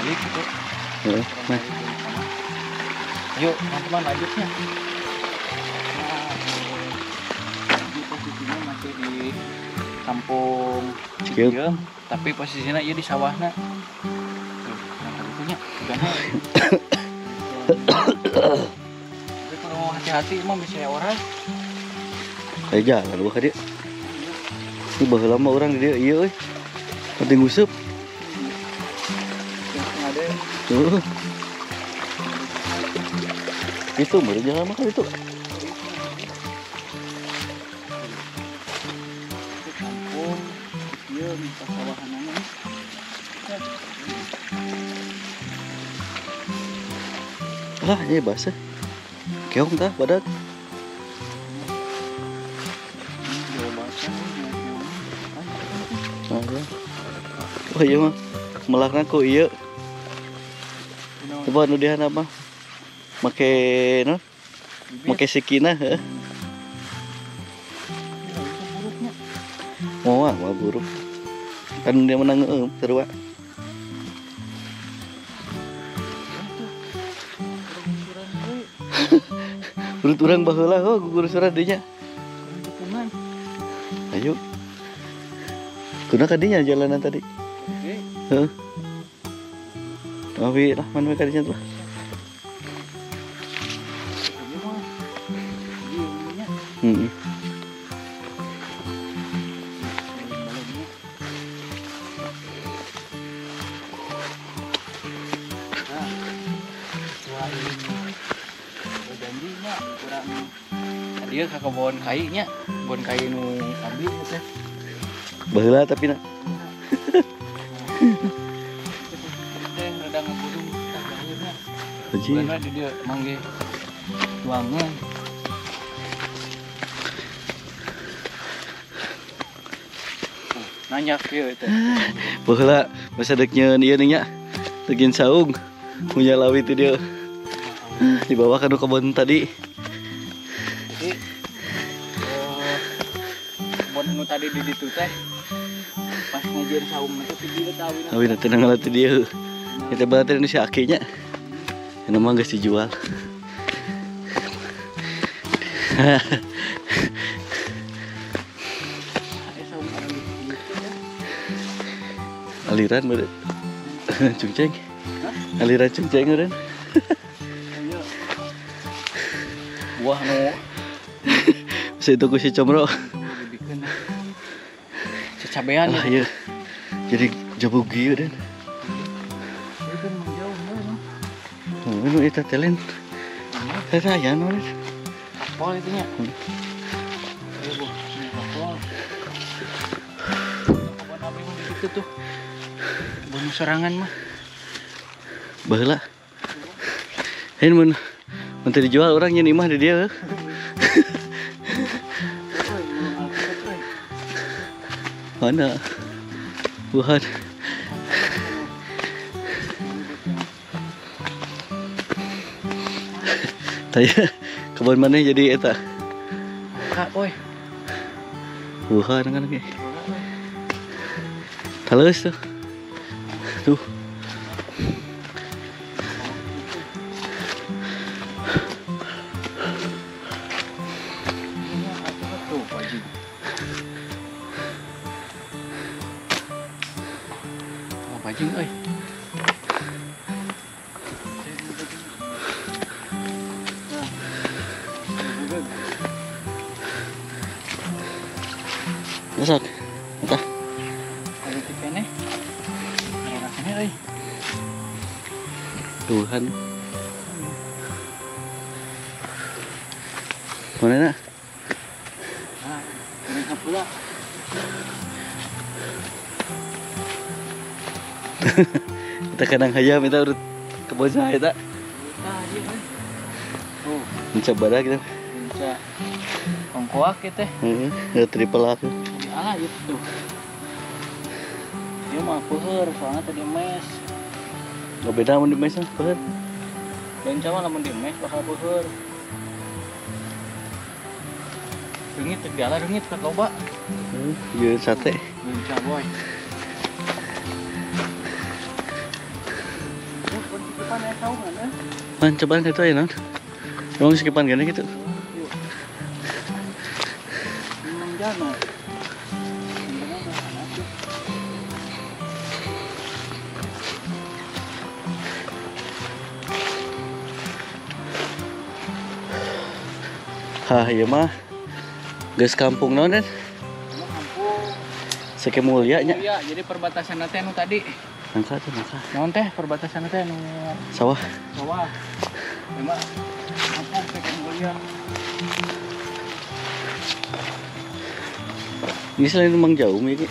Balik gitu. Heeh. Nah. Yuk, teman-teman lanjutnya. Nah, ini posisinya masih di kampung Cikieum, tapi posisinya ieu di sawahna. Tuh, nah itunya, ugana. Tapi kalau hati-hati emang bisa orang. Ayo jalan gua ka dieu. Ini baheula mah urang di dieu ieu euy. Penting nguseup. Tuh. Itu baru jalan mah itu. Kampung Cikieum pasawahanana. Lah, ini basah. Keong tah badak. Oh iya mah melakna ku ieu. Coba nu dihan apa? Make no? Make sikina heuh. Moal mah buruk. Kan dia menang eueuh sarua. Urut urang baheula heuh gugurusuran dinya. Ayo. Kuna kadinya jalanan tadi. Heeh. Tapi lah mana kadinya tuh. Heeh. Dia ke kebon kai nya, kebon kai nu ambil teh. Baheula tapi na. Teh rada ngagurung tah baheula. Bukan di dieu mangge tuangan. Nanya kieu teh. Baheula masa deuk nyeun ieu nya. Tegin saung punya lawi teh dieu. Dibawa ka nu kebon tadi. Jadi kebon nu tadi di ditu teh pas ngajeun saung teh di dieu teh awina. Awina teh ngalat di dieu. Eta bae teh nu si Aki nya. Eta mah geus dijual. Aliran meureun. Cungceng. Aliran cungceng meureun. Buah nu bisa itu ku si Comro. Cacabean ah, iya. Jadi jabug ieu den. Oh, nu eta teh lain. Eta aya nu. Kapol itu nya. Ayo, Bu. Kapol. Kebon abi mah di situ tuh. Kebon serangan mah. Baheula. Hein mun mun teu dijual urang nyeun imah di dieu. Mana? Buhan. Taya kebon mana jadi eta? Kak, boy. Buhan kan ge. Taleus tuh. Tuh. Bajing euy. Masak. Entah. Ada tipene. Ada kene euy. Tuhan. Mana nak? Nah, mereka pula. Kita kadang hayam kita urut kebon saya tak. Oh, mencoba dah kita. Menca ongkoak kita. Heeh, triple aku. Ah, itu. Dia mah peuheur soalnya tadi mes. Enggak beda mun di mes mah peuheur. Lenca mah lamun di mes bakal peuheur. Reungit teh diala reungit kat loba. Ieu sate. Lenca boy. Depan aya saungan euy. Man cobaan ka itu aya naon? Emang sekipan gini gitu. Memang jano. Hah, ieu mah geus kampung naon den? Kampung Seke Mulia nya. Iya, jadi perbatasan teh nu tadi. Nangka tuh nangka. Naon teh perbatasan teh nu sawah. Sawah. Emang kampung Seke Mulia. Ini selain memang jauh ini.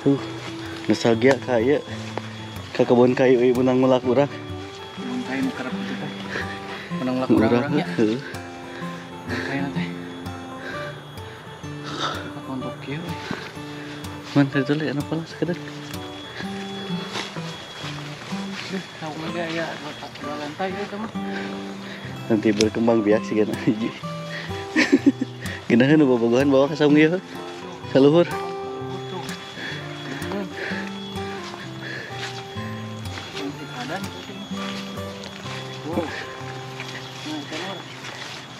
Tuh, nostalgia kaya ke kebun kayu ieu menang ngulak urang. Kebun kayu nu kerep kitu teh. Menang ngulak urang nya. Heeh. Kebun kayu teh. Ka kontok kieu. Man tadi teh anu pola sakedar. Duh, saung ge aya dua lantai euy teh mah. Nanti berkembang biak sih gana hiji. Geunaheun bobogohan bawa ka saung ieu. Saluhur.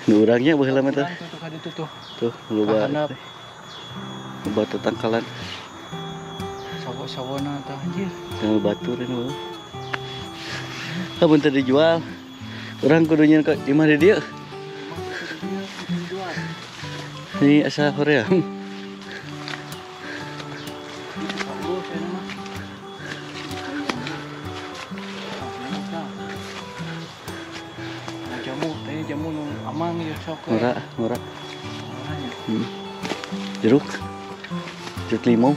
Nu urangnya baheula mah teh. Tuh, tuh loba. Loba tetangkalan. Sawo-sawona tah anjir. Teu batur ini mah. Lamun teu dijual, urang kudu nyeun ka imah di dieu. Ini asa hoream. Ngora, ngora. Jeruk. Jeruk limau.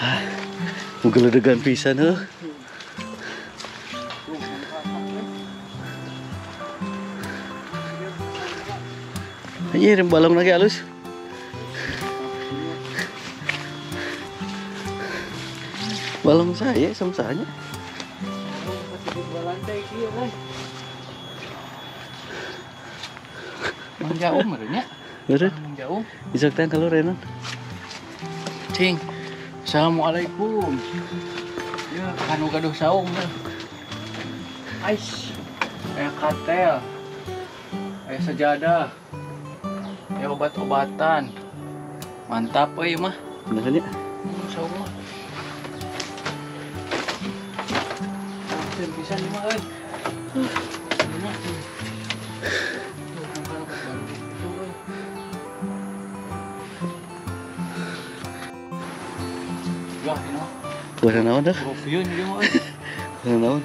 Hah, geledegan pisan heuh. Anjir, balong lagi halus. Balong saya samsanya. Mang jauh merenya. Beureut. Mang jauh. Bisa teh kalau renan. Cing. Assalamualaikum. Ya, kanu gaduh saung teh. Ais. Aya katel. Aya sajadah. Aya obat-obatan. Mantap euy mah. Bener nya. Saung mah. Bisa nih mah euy. Wah, ini mah. Buah naon dah? Profil ini mah euy. Buah naon?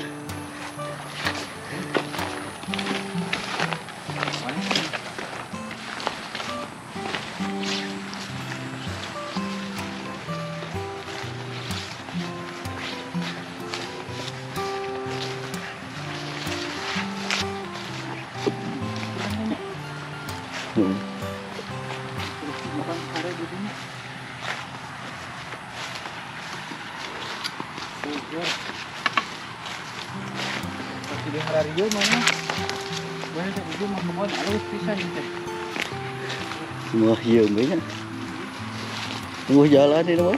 Pasti di Harario mana? Boleh teh ieu mah kebon alus pisan teh. Wah, ieu banyak. Tunggu jalan ini mah.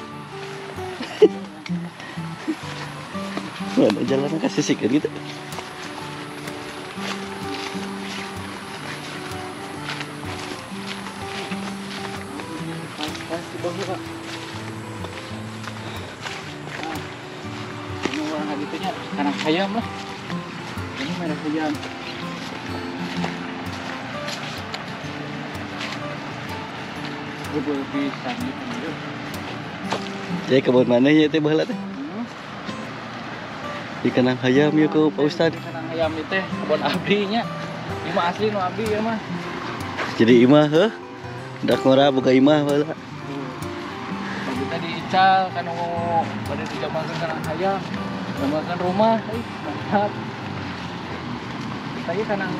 Mana jalan kasih sikat gitu. Ini orang gitunya karena hayam lah. Ini merek hayam. Gue bisa gitu. Jadi kebun mana ya teh baheula teh? Di kanang hayam yuk ke Pak Ustad. Di kanang hayam itu teh kebun abdi nya. Imah asli nu abdi ya mah. Jadi imah heuh. Dak ngora buka imah baheula. Abdi tadi ical kanu bade dijamalkeun kanang hayam, jamalkeun rumah, euy mantap. Kita ieu kanang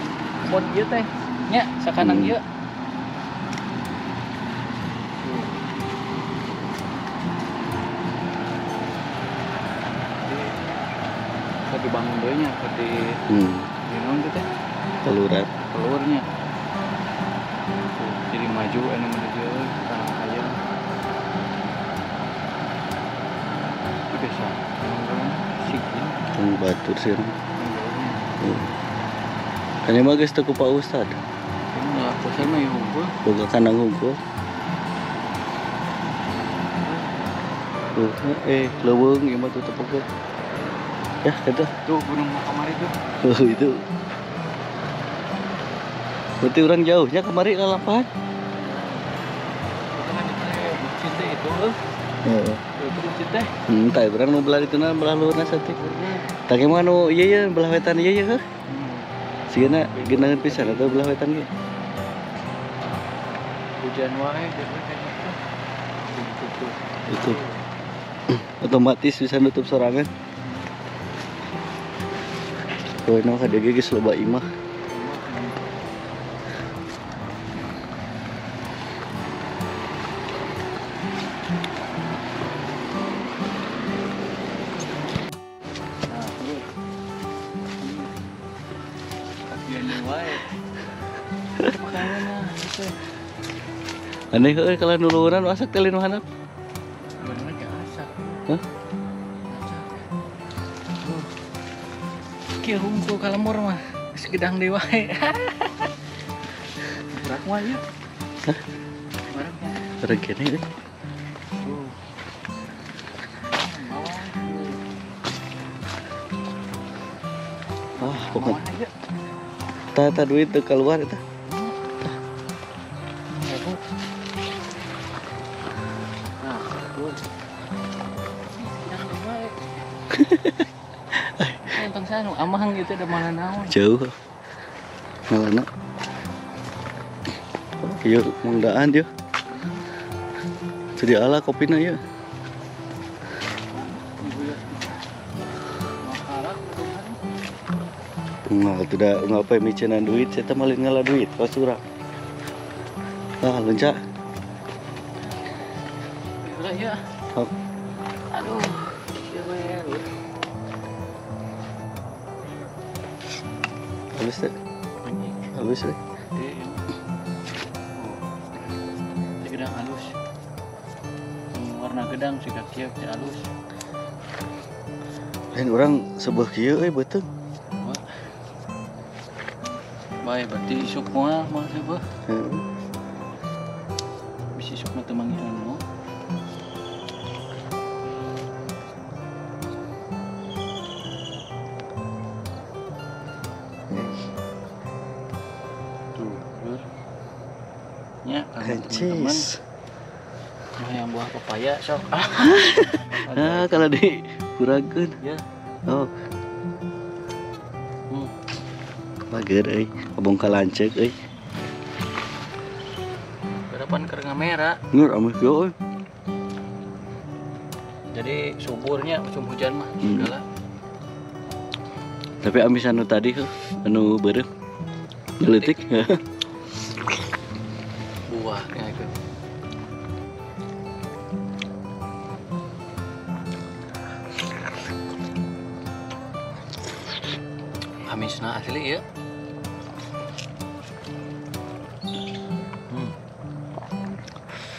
kebun ieu teh nya sakanang ieu. Dibangun deui nya keur di di naon teh? Teluran. Telurnya. Tuh, jadi maju anu menuju tanah ayam. Itu desa. Sigin. Tong batur sih. Kan mah geus teu ku Pak Ustad. Ini Pak Ustad mah ieu hungkul. Boga kandang hungkul. Tuh, leuweung ieu mah tutup oge. Ya, itu. Tuh gunung kamari tuh. Oh, itu. Berarti orang jauhnya kemari lalapan. Itu kan itu teh itu. Heeh. Itu masjid teh. Tah urang nu belah dituna belah luhurna saeutik. Tah ge mah nu ieu ye belah wetan ieu ye heuh. Sigana geunaheun pisan atau belah wetan ge. Hujan wae geus kayak gitu. Ditutup. Tutup. Otomatis bisa nutup sorangan. Kowe ka dieu geus loba imah. Aneh euy kalau nuluhuran asak teh nu handap. Bener ge asak. Hah? Asak. Tuh. Kieu hungkul ka lembur mah geus gedang deui wae. Berak mah ieu. Hah? Baraknya. Bareng kene euy. Tuh. Ah, pokoknya. Tah tah duit teu keluar eta. Amang gitu ada mana naon. Jauh. Ngalana. Ieu mangdaan dia. Jadi ala kopina ieu. Nggak, tidak ngapain micenan duit, saya malin ngalah duit, pas urang. Ah, lencak. Udah ya. Oh. Aduh, ya we. Halus deh. Halus deh. Oh. Gedang halus. Warna gedang sih kieu teh halus. Lain orang sebuah kieu euy beuteung. Bae berarti isuk moal moal sebuah. Heeh. Bisi isuk mah teu manggihan mo. Ya, teman-teman. Nah, yang buah pepaya sok. Nah, kalau di kurangkeun. Ya. Oh. Bager euy, kabongka lanceuk euy. Garapan keur ngamera. Nur ameh kieu euy. Jadi suburnya musim hujan mah segala. Tapi amis anu tadi heuh, anu beureum. Leutik. Buahnya itu. Amisna asli ya.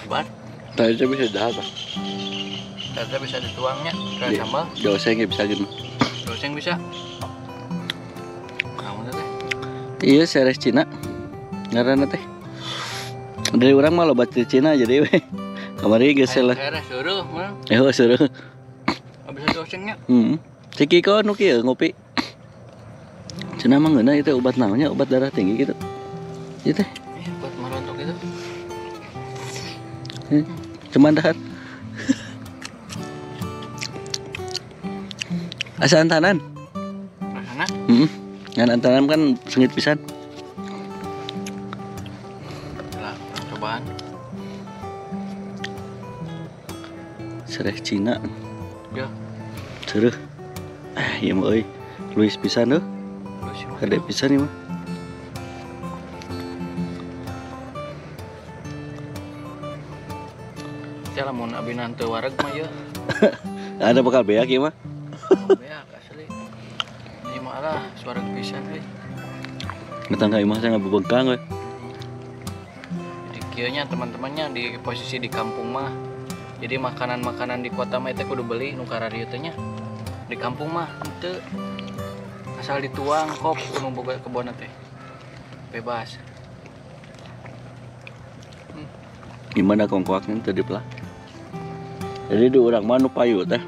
Hebat. Tadi bisa dahar. Tadi bisa dituangnya ke sambal. Goseng bisa gitu. Goseng bisa. Kamu teh. Iya, seres Cina. Ngaranna teh. Dari orang mah loba Cina jadi we. Kamari geus lah. Seres seuruh mah. Eh, seuruh. Bisa gosengnya. Heeh. Si Kiko nu kieu ngopi. Cina mah ngeunah itu obat naonnya, obat darah tinggi gitu. Ieu teh. Iya, buat marontok itu. Cuman dahar. Asa antanan. Rasana? Heeh. Ngan antanan kan sengit pisan. Lah, cobaan. Sereh Cina. Ya. Sereh. Ah, ieu mah euy. Luis pisan heuh. Kade pisan ieu mah. Teh lamun abi teu wareg mah ieu. Ada bakal beak ieu mah. Beak asli. Alah, suara pisan euy. Ngetang ka imah teh ngabebengkang we. Jadi kieu nya teman-temannya di posisi di kampung mah. Jadi makanan-makanan di kota mah itu kudu beli nu kararieu teh nya. Di kampung mah henteu. Asal dituang kop nu boga kebonna teh. Bebas. Gimana kongkoaknya teu dipelah? Jadi di urang mah nu payu teh.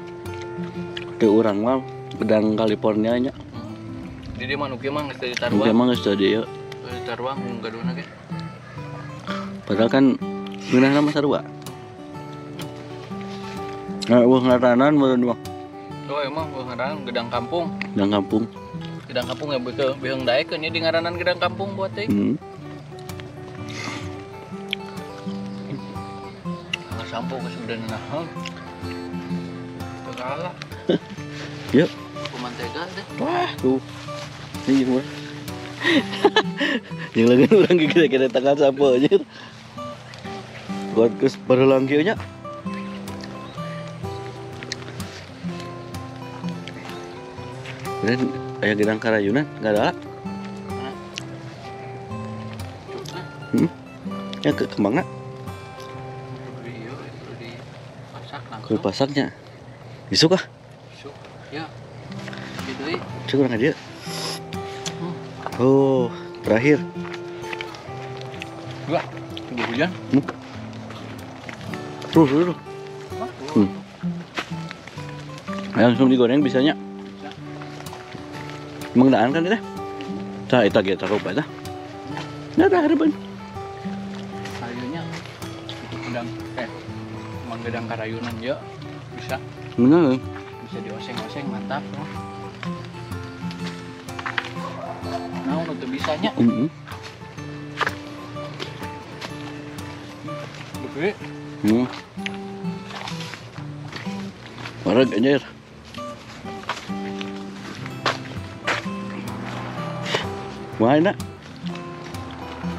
Di urang mah pedang California nya. Jadi mah nu kieu mah geus teu ditaruang. Nu mah geus teu dieu. Teu ditaruang nu gaduhna ge. Padahal kan ngeunahna mah sarua. Nah, eueuh ngaranan meureun mah. Oh, emang eueuh ngaranan gedang kampung. Gedang kampung. Gedang kampung ya beukeung beheung daekeun nya di ngaranan gedang kampung buat teh. Sampo ke sebenarnya nah. Teu kalah. Yuk. Kuman tega deh. Wah, tuh. Ini mah. Yang lagi urang gede-gede tangan sampo anjir. Buat geus barulang kieu nya. Dan aya gedang karayunan, enggak ada. Ya ke kembangna. Ke pasaknya. Isuk ah? Isuk. Ya. Gitu euy. Cuk urang ka dieu. Oh, terakhir. Wah, tunggu hujan. Terus. Langsung digoreng bisanya. Bisa. Emang daan kan itu? Tah eta ge tarupa eta. Nah, dah hareupeun. Sayurnya gedang emang gedang karayunan ya bisa. Bener. Bisa dioseng-oseng mantap. Nah, nu teu bisanya. Heeh. Oke. Wareg anjir. Wah, enak.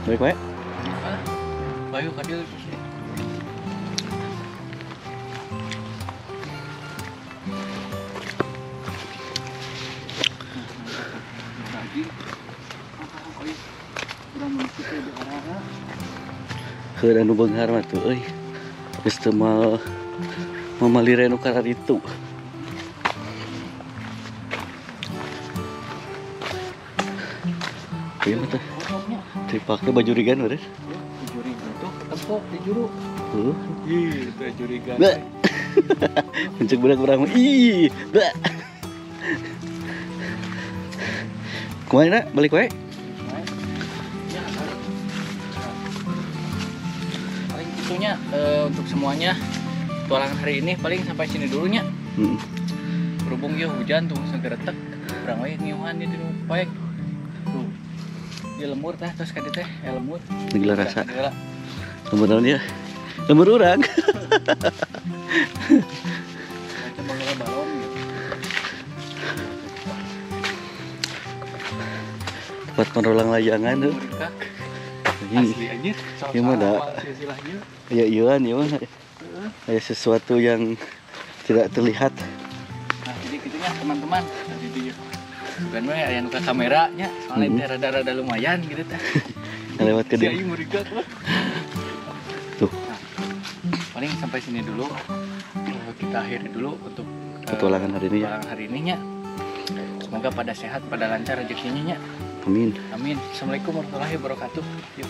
Baik wae. Bayu ka dieu. Heuh anu beunghar mah tuh euy. Geus teu moal mamalire nu kararitu. Ieu mah teh. Dipake baju rigan meureun. Baju rigan tuh tempok di juru. Heuh. Ih, itu baju rigan. Mencek budak urang mah ih. Kumaha na balik wae? Ya, paling itunya untuk semuanya tualangan hari ini paling sampai sini dulunya. Berhubung ya hujan tuh segeretek, urang wae ngiuhan di poek. Tuh. Di lembur tah terus ka dieu teh, lembur. Gila rasa. Lembur naon ieu? Lembur urang. Macam bangga balong gitu. Tempat merolang layangan tuh. Asli anjir. Ieu mah da. Ya ieuan ieu mah. Ada sesuatu yang tidak terlihat. Nah, jadi gitunya teman-teman. Tadi dia. Bukan we aya nu ka kameranya, soalnya teh rada-rada lumayan gitu teh. Lewat ke dia. Tuh. Nah, paling sampai sini dulu. Kita akhiri dulu untuk petualangan hari ini ya. Petualangan hari ini nya. Semoga pada sehat, pada lancar rezekinya nya. Amin. Amin. Assalamualaikum warahmatullahi wabarakatuh. Yuk.